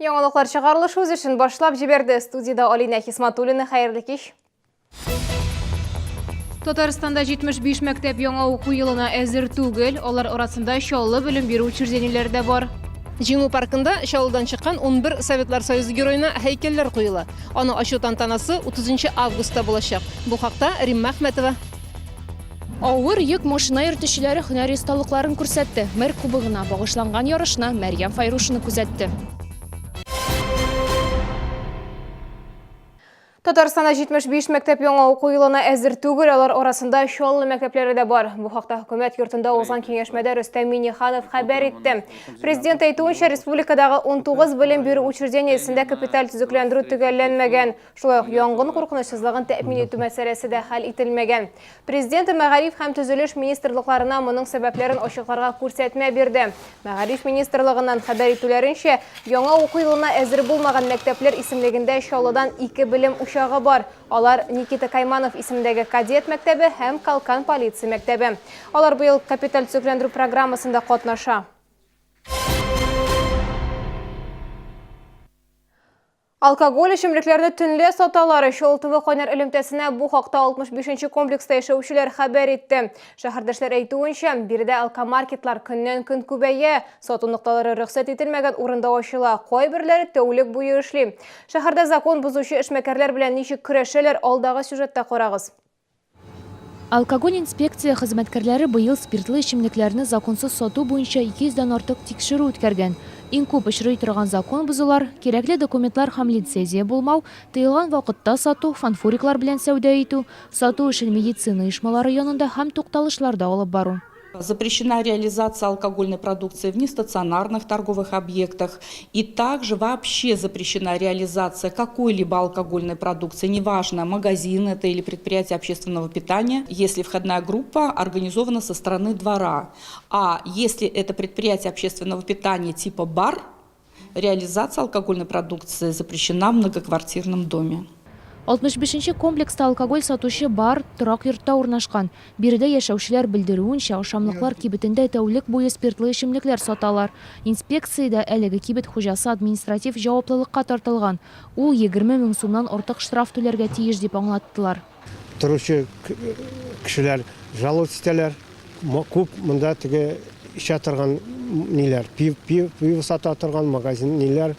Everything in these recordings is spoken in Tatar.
Яңалыклар чыгарылышы үз эшен башлап җибәрде. Студиядә Алинә Хисматуллина. Хәерле кич. Татарстанда 75 мәктәп яңа уку елына әзер түгел. Алар арасында Чаллы белем бирү учреждениеләре дә бар. Җиңү паркында Чаллыдан чыккан 11 Советлар Союзы героена һәйкәлләр куела. Аны ачу тантанасы 30 августта булачак. Бу хакта Римма Әхмәтова. Авыр йөк машина йөртүчеләре һөнәри осталыкларын күрсәтте. Мэр кубогына багышланган ярышны Мәрьям Файрушина күзәтте. Татарстанда 75 мәктәп яңа уку елына әзер түгел, алар арасында Чаллы мәктәпләре дә бар. Бу хакта хөкүмәт йортында узган киңәшмәдә Рөстәм Миңнеханов хәбәр итте. Президент әйтүенчә, республикадагы 19 белем бирү учреждениесендә капиталь төзекләндерү төгәлләнмәгән. Шулай ук янгын куркынычсызлыгын тәэмин итү мәсьәләсе дә хәл ителмәгән. Президент Мәгариф һәм Төзелеш министрлыкларына моның сәбәпләрен ачыкларга күрсәтмә бирде. Мәгариф министрлыгыннан хәбәр итүләренчә, яңа уку елына әзер булмаган мәктәпләр исемлегендә Чаллыдан ике белем учагы бар. Алар, Никита Кайманов исемендәге кадет мәктәбе һәм Калкан полиция мәктәбе. Алар быел капиталь төзекләндерү программасында катнаша. Алкоголь эчемлекләрне төнлә саталар. Чаллы кайнар элемтәсенә бу хакта 65 нче комплекста яшәүчеләр хәбәр итте. Шәһәрдәшләр әйтүенчә, биредә алкомаркетлар көннән-көн күбәя. Сату нокталары рөхсәт ителмәгән урында ачыла, кайберләре тәүлек буе эшли. Шәһәрдә закон бозучы эшмәкәрләр белән ничек көрәшәләр, алдагы сюжетта карагыз. Алкоголь инспекция хезмәткәрләре быел спиртлы эчемлекләрне законсыз сату буенча 200 дән артык тикшерү үткәргән. Иң күп очрый торган закон бозулар, кирәкле документлар һәм лицензия булмау, тыелган вакытта сату, фанфуриклар белән сәүдә итү, сату эшен медицина оешмалары янында һәм тукталышларда алып бару. Запрещена реализация алкогольной продукции в нестационарных торговых объектах и также вообще запрещена реализация какой-либо алкогольной продукции, неважно, магазин это или предприятие общественного питания, если входная группа организована со стороны двора. А если это предприятие общественного питания типа бар, Реализация алкогольной продукции запрещена в многоквартирном доме. 65 нче комплекста алкоголь сатучы бар торак йортта урнашкан. Биредә яшәүчеләр белдерүенчә, ашамлыклар кибетендә тәүлек буе спиртлы эчемлекләр саталар. Инспекциядә әлеге кибет хуҗасы административ җаваплылыкка тартылган. Ул 20 мең сумнан артык штраф түләргә тиеш, дип аңлаттылар. Торучы кешеләр жаловаться итәләр. Күп монда теге эчә торган ниләр, пив, пив, пиво сата торган магазин ниләр,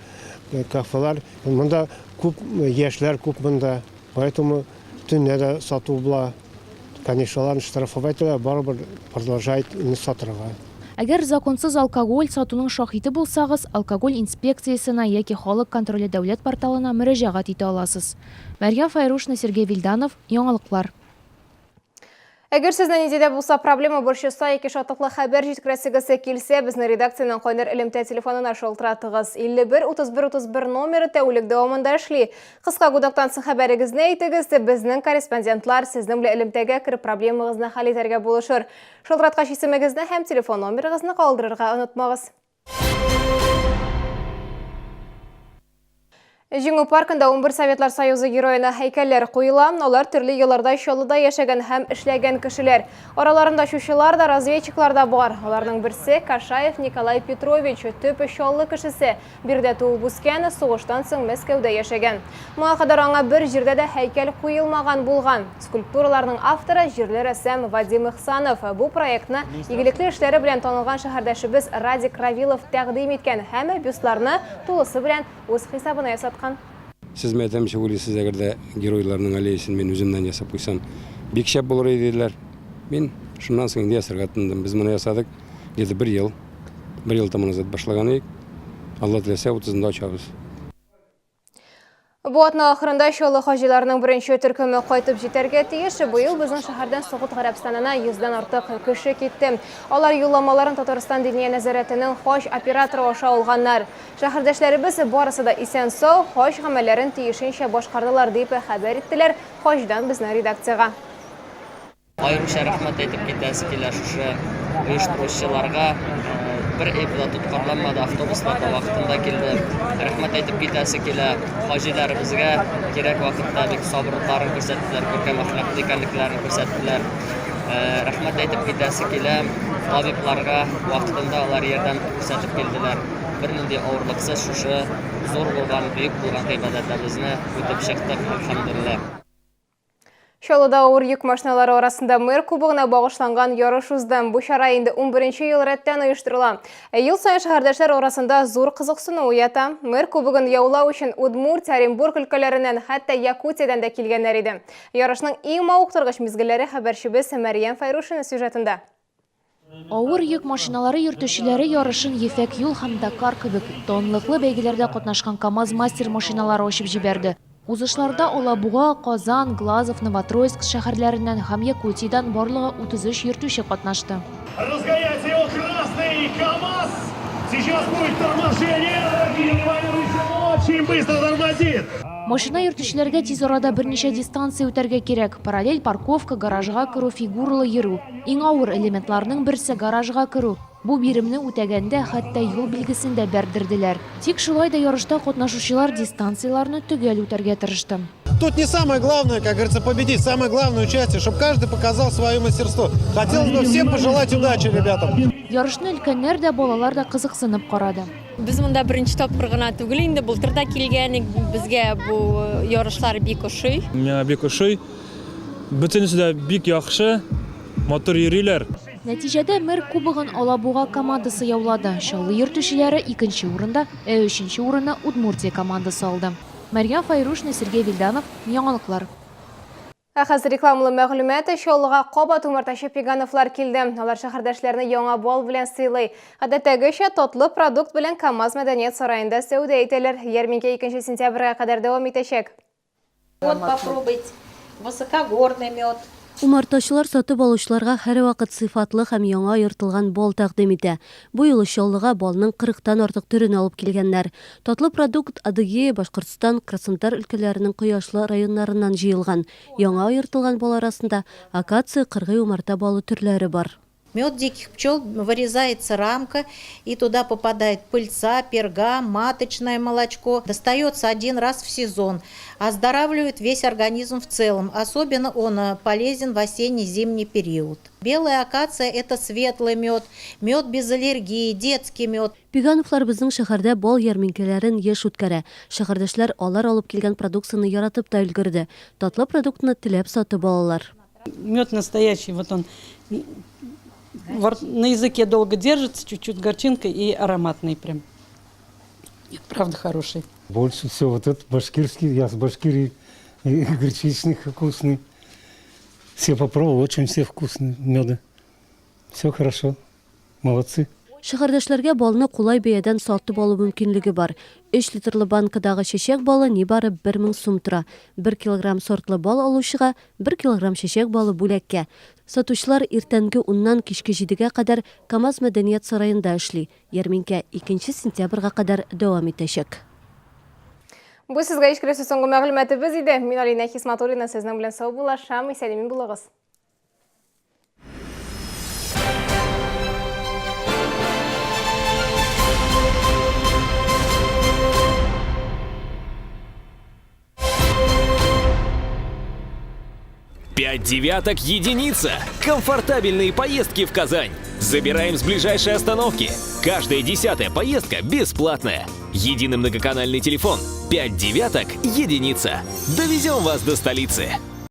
кафелар. Монда күп яшьләр күп монда. Поэтому төнлә дә сату була. Конечно, аларны штрафовать итәләр, барыбер продолжает инде сатырга. Әгәр законсыз алкоголь сатуның шаһиты булсагыз, алкоголь инспекциясенә яки Халык контроле дәүләт порталына мөрәҗәгать итә аласыз. Мәрьям Фәйрушина, Сергей Вильданов, Яңалыклар. Әгәр сезне нинди дә булса проблема борчыса яки шатлыклы хәбәр җиткерәсегез килсә, безне редакциянең кайнар элемтә телефонына шалтыратыгыз. 51 31 31 номеры тәүлек дәвамында эшли. Кыска гудоктан соң хәбәрегезне әйтегез, безнең корреспондентлар сезнең белән элемтәгә кереп проблемагызны хәл итәргә булышыр. Шалтыраткач исемегезне һәм телефон номерыгызны калдырырга онытмагыз. Җиңү паркында 11 Советлар Союзы героена һәйкәлләр куела. Алар төрле елларда Чаллыда яшәгән һәм эшләгән кешеләр. Араларында очучылар да, разведчиклар да бар. Аларның берсе Кашаев Николай Петрович, төп Чаллы кешесе. Биредә туып үскән, сугыштан соң Мәскәүдә яшәгән. Моңа кадәр аңа бер җирдә дә һәйкәл куелмаган булган. Скульптураларның авторы, җирле рәссам Вадим Ихсанов. Бу проектны игелекле эшләре белән танылган шәһәрдәшебез Радик Равилов тәкъдим иткән һәм бюстларны тулысы белән үз хисабына ясаткан. Сез, мәйтәм, ничек уйлыйсыз, әгәр дә геройларның аллеясын мин үземнән ясап куйсам, бик шәп булыр иде, диделәр. Мин шуннан соң инде ясарга тотындым. Без моны ясадык где-то бер ел, бер ел тому назад башлаган идек. Алла теләсә, утызында ачабыз. Бу атна ахырында Чаллы хаҗиларының беренче төркеме кайтып җитәргә тиеш. Быел безнең шәһәрдән Согуд Гарәбстанына йөздән артык кеше китте. Алар юлламаларын Татарстан Диния нәзарәтенең хаҗ операторы аша алганнар. Шәһәрдәшләребез барысы да исән-сау, хаҗ гамәлләрен тиешенчә башкардылар, дип хәбәр иттеләр хаҗдан безнең редакциягә. Аеруча рәхмәт әйтеп китәсе килә шушы оештыручыларга. Бер әйбер дә тоткарланмады, автобуслар да вакытында килде. Рәхмәт әйтеп китәсе килә хаҗиләребезгә, кирәк вакытта бик сабырлыкларын күрсәттеләр, күркәм әхлаклы икәнлекләрен күрсәттеләр. Рәхмәт әйтеп китәсе килә табибларга, вакытында алар ярдәм күрсәтеп килделәр. Бернинди авырлыксыз шушы зур булган, бөек булган гыйбадәтебезне үтеп чыктык, әлхәмдүлилләһ. Чаллыда авыр йөк машиналары арасында мэр кубогына багышланган ярыш узды. Бу чара инде 11 ел рәттән оештырыла. Ә ел саен шәһәрдәшләр арасында зур кызыксыну уята. Мэр кубогын яулау өчен Удмуртия, Оренбург өлкәләреннән, хәтта Якутиядән дә килгәннәр иде. Ярышның иң мавыктыргыч мизгелләре хәбәрчебез Мәрьям Фәйрушина сюжетында. Авыр йөк машиналары йөртүчеләре ярышын Ефәк юл һәм Дакар кебек данлыклы бәйгеләрдә катнашкан КАМАЗ-Мастер машиналары ачып җибәрде. Узышларда Алабуга, Казан, Глазов, Новотроицк шәһәрләреннән һәм Якутиядән барлыгы 33 йөртүче катнашты. Разгоняется его красный КАМАЗ. Сейчас будет торможение. Очень быстро тормозит. Машина йөртүчеләргә тиз арада берничә дистанция үтәргә кирәк, параллель парковка, гаражга керү, фигуралы йөрү. Иң авыр элементларның берсе, гаражга керү. Бу биремне үтәгәндә хәтта юл билгесен дә бәрдерделәр. Тик шулай да ярышта катнашучылар дистанцияләрне төгәл үтәргә тырышты. Тут не самое главное, как говорится, победить, самое главное участие, чтобы каждый показал свое мастерство. Хотелось бы всем пожелать удачи ребятам. Ярышны өлкәннәр дә, балалар да кызыксынып карады. Без монда беренче тапкыр гына түгел инде, былтыр да килгән идек. Безгә бу ярышлар бик ошый. Миңа бик ошый. Бөтенесе дә бик яхшы, матур йөриләр. Нәтиҗәдә мэр кубогын Алабуга командасы яулады. Чаллы йөртүчеләре икенче урында, ә өченче урынны Удмуртия командасы алды. Мәрьям Фәйрушина, Сергей Вильданов, Яңалыклар. Ә хәзер рекламалы мәгълүмат. Чаллыга кабат умартачы Пегановлар килде. Алар шәһәрдәшләрне яңа бал белән сыйлый. Гадәттәгечә, татлы продукт белән КАМАЗ мәдәният сараенда сәүдә итәләр. Ярминкә 2 сентябрьгә кадәр дәвам итәчәк. Вот попробуйте высокогорный мед. Умартачылар сатып алучыларга һәрвакыт сыйфатлы һәм яңа аертылган бал тәкъдим итә. Бу юлы Чаллыга балның кырыктан артык төрен алып килгәннәр. Татлы продукт Адыгея, Башкортстан, Краснодар өлкәләренең кояшлы районнарыннан җыелган. Яңа аертылган бал арасында акация, кыргый умарта балы төрләре бар. Мед диких пчел вырезается рамка, и туда попадает пыльца, перга, маточное молочко. Достается один раз в сезон. Оздоравливает весь организм в целом. Особенно он полезен в осенне-зимний период. Белая акация – это светлый мед, мед без аллергии, детский мед. Пегановлар безнең шәһәрдә бал ярминкәләрен еш үткәрә. Шәһәрдәшләр алар алып килгән продукцияне яратып та өлгерде. Татлы продуктны теләп сатып алалар. Мед настоящий, вот он на языке долго держится, чуть-чуть горчинка и ароматный прям. Нет, правда хороший. Больше всего вот этот башкирский, я с Башкирии, и горчичный вкусный. Все попробовал, очень все вкусные меды. Все хорошо, молодцы. Шәһәрдәшләргә балны кулай бәядән сатып алу мөмкинлеге бар. 3 литрлы банкадагы чәчәк балы нибары 1000 сум тора. 1 килограмм сортлы бал алучыга 1 килограмм чәчәк балы бүләккә. Сатучылар иртәнге уннан кичке җидегә кадәр КАМАЗ мәдәният сараенда эшли. Ярминкә 2 сентябрьгә кадәр дәвам итәчәк. Бу сезгә ишкелесе соңгы мәгълүматыбыз иде. Мин Алина Хисматуллина сезнең белән саубуллашам. Исән-имин булыгыз. Пять девяток единица. Комфортабельные поездки в Казань. Забираем с ближайшей остановки. Каждая десятая поездка бесплатная. Единый многоканальный телефон. Пять девяток единица. Довезем вас до столицы.